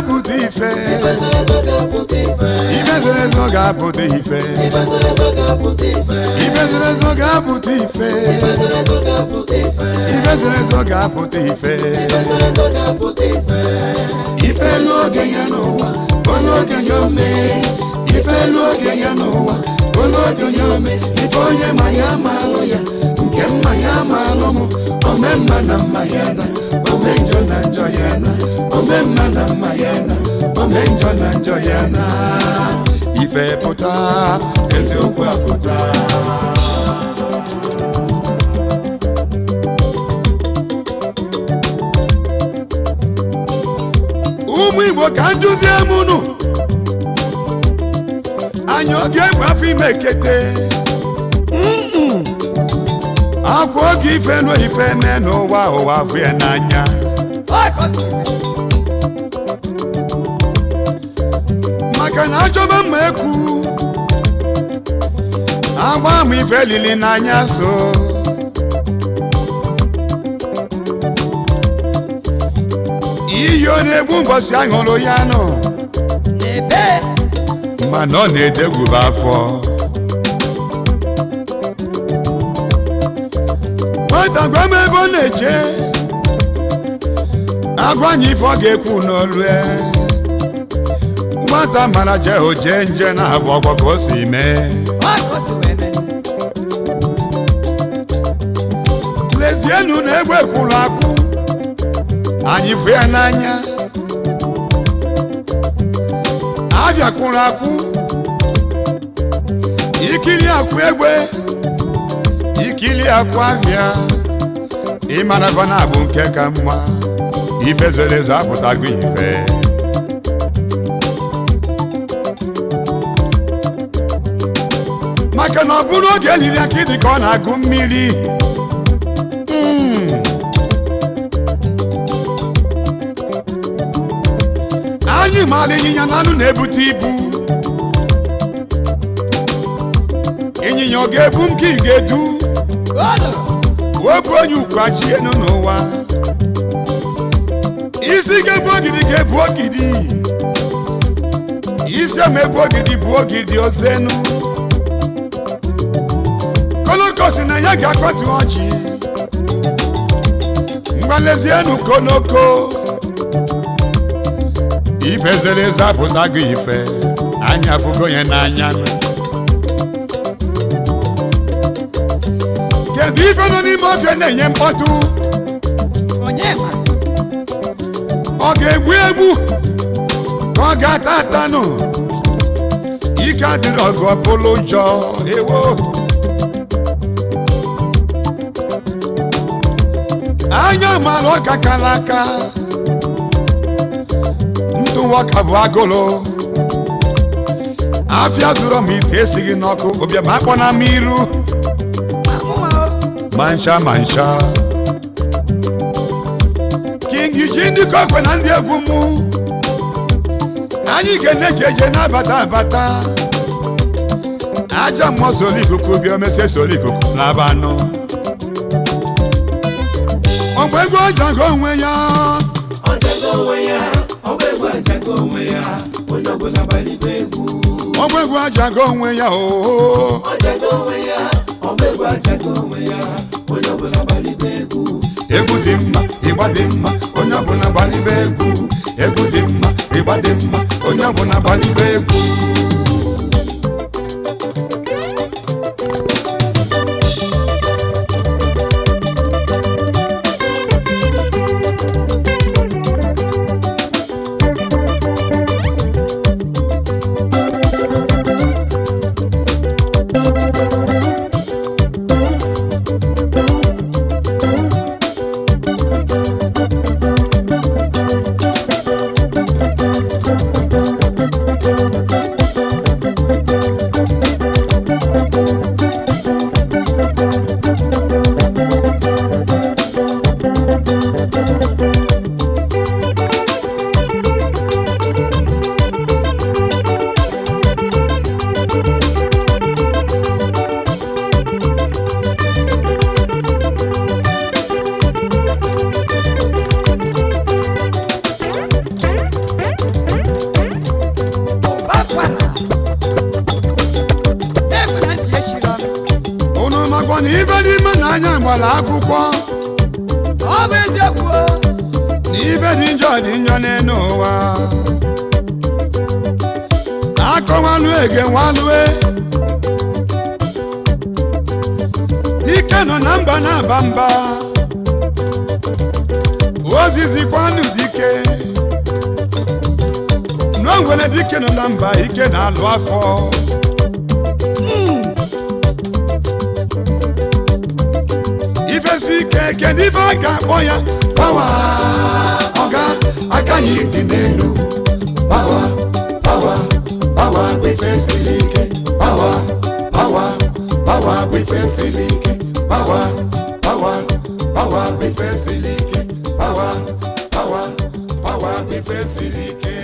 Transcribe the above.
ga-apụta ife. Ife zoro ezo ga-apụta ife. Ife zoro ezo ga-apụta ife. Ife zoro ezo ga-apụta ife. Ife zoro ezo ga-apụta ife. Ife zoro ezo ga-apụta ife. Ife zoro ezo ga-apụta ife. Ife zoro ezo ga-apụta ife. Ife elu oge ya n'ụwa, olu oge ya ome. Ife elu oge ya n'ụwa, olu oge ya ome. Ife onye ma ya ma alụ ya, nke mma ya ma alụ mụ. Ome mma na mma ya na, ome njọ na njọ ya na. Ome mma na mma ya na, ome njọ na njọ ya na. Ife pụta, eziokwu apụta. Ụmụ Igbo, ka nduzie m unu anyị oge egwu afọ ime kete. Akwa oge ife lụọ ife mee n'ụwa, ụwa afụ ya n'anya. Maka na achọba mma ekwu agba ama ife lili n'anya, so iyi ọ na-egbu mbọsị aṅụrụ ya nụ, mana ọ na-edegwube afọ. Nwata gwa m ebe ọ na-eche agwa anyị ife ọ ga-ekwu n'olu e. Nwata mara jee oje nje na-abụ ọgbọ ka o si mee. Lezienụ na egbe kwuru akwụ, anyị fụ ya n'anya. Abịa kwuru akwụ, ikili akwụ egbe, ikili akwụ abịa, ịmara na abụ nke ka mma. Ife zoro ezo apụtago ife. Maka na ọ bụrụ oge eliri aka dị ka ọ na-agụ mmiri. Anyị maara ịnyịnya na anụ na-ebute ibu. Ịnyịnya ọ ga-ebu nke ị ga-edu wepụ onye ukwu achị enu n'ụwa. Isi ga-ebu ogidi ga-ebu ogidi, isi ama ebu ogidi bụ ogidi ozenu. Koloko si na ya ga-akwatu ọchị mgbalezienu. Konoko ife zere eze apụtago ife, anya afụgo ya n'anya. Kedu ife nọ n'ime ọfịa na-enye mkpọtụ? Ọ ga-egbu egbu ka ọ ga-ata atanụ? Ike adịrị ọgụ ọbụla ụjọ ewo. Anya mara ọka kara aka, ntụwa ọka bụ agụlụ. Afịa zụrụ m ite esighị n'ọkụ ụbịam akpọ na m iru ma ncha ma ncha. King ji ndị kokwe na ndị egwu mụ, anyị ga na-eche eje na-abata abata. Aja mmụọ soro ikuku bịa, omesie soro ikuku na-aba anụ ọgba egwu ọjago onwe ya. Ọjago onwe ya, ọgba egwu ajago onwe ya, onye ọbụla gbalibe egwu. Ọgba egwu ajago onwe ya oo. Ọjago onwe ya, ọgba egwu ajago onwe ya, onye ọbụla gbalibe egwu. Egwu dị mma, ịgba dị mma, onye ọbụla gbalibe egwu. Egwu dị mma, ịgba dị mma, onye ọbụla gbalibe egwu. gbara akwụkwọ. Ọ bụ eziokwu o. Na ibe dị njọ dị njọ n'elu ụwa. Akọwalụ ege nwalue ike nọ na mba na-aba mba, ozizikwanụ dike na o nwere dike nọ na mba ike na-alụ afọ. Ifesi ike, kedu ife a ga-akpọ ya? Pawa ọga aka anyị dị n'elu. Pawa, pawa, pawa bụ ife siri ike. Pawa, pawa, pawa bụ ife siri ike. Pawa, pawa, pawa bụ ife siri ike. Pawa, pawa, pawa bụ ife siri ike.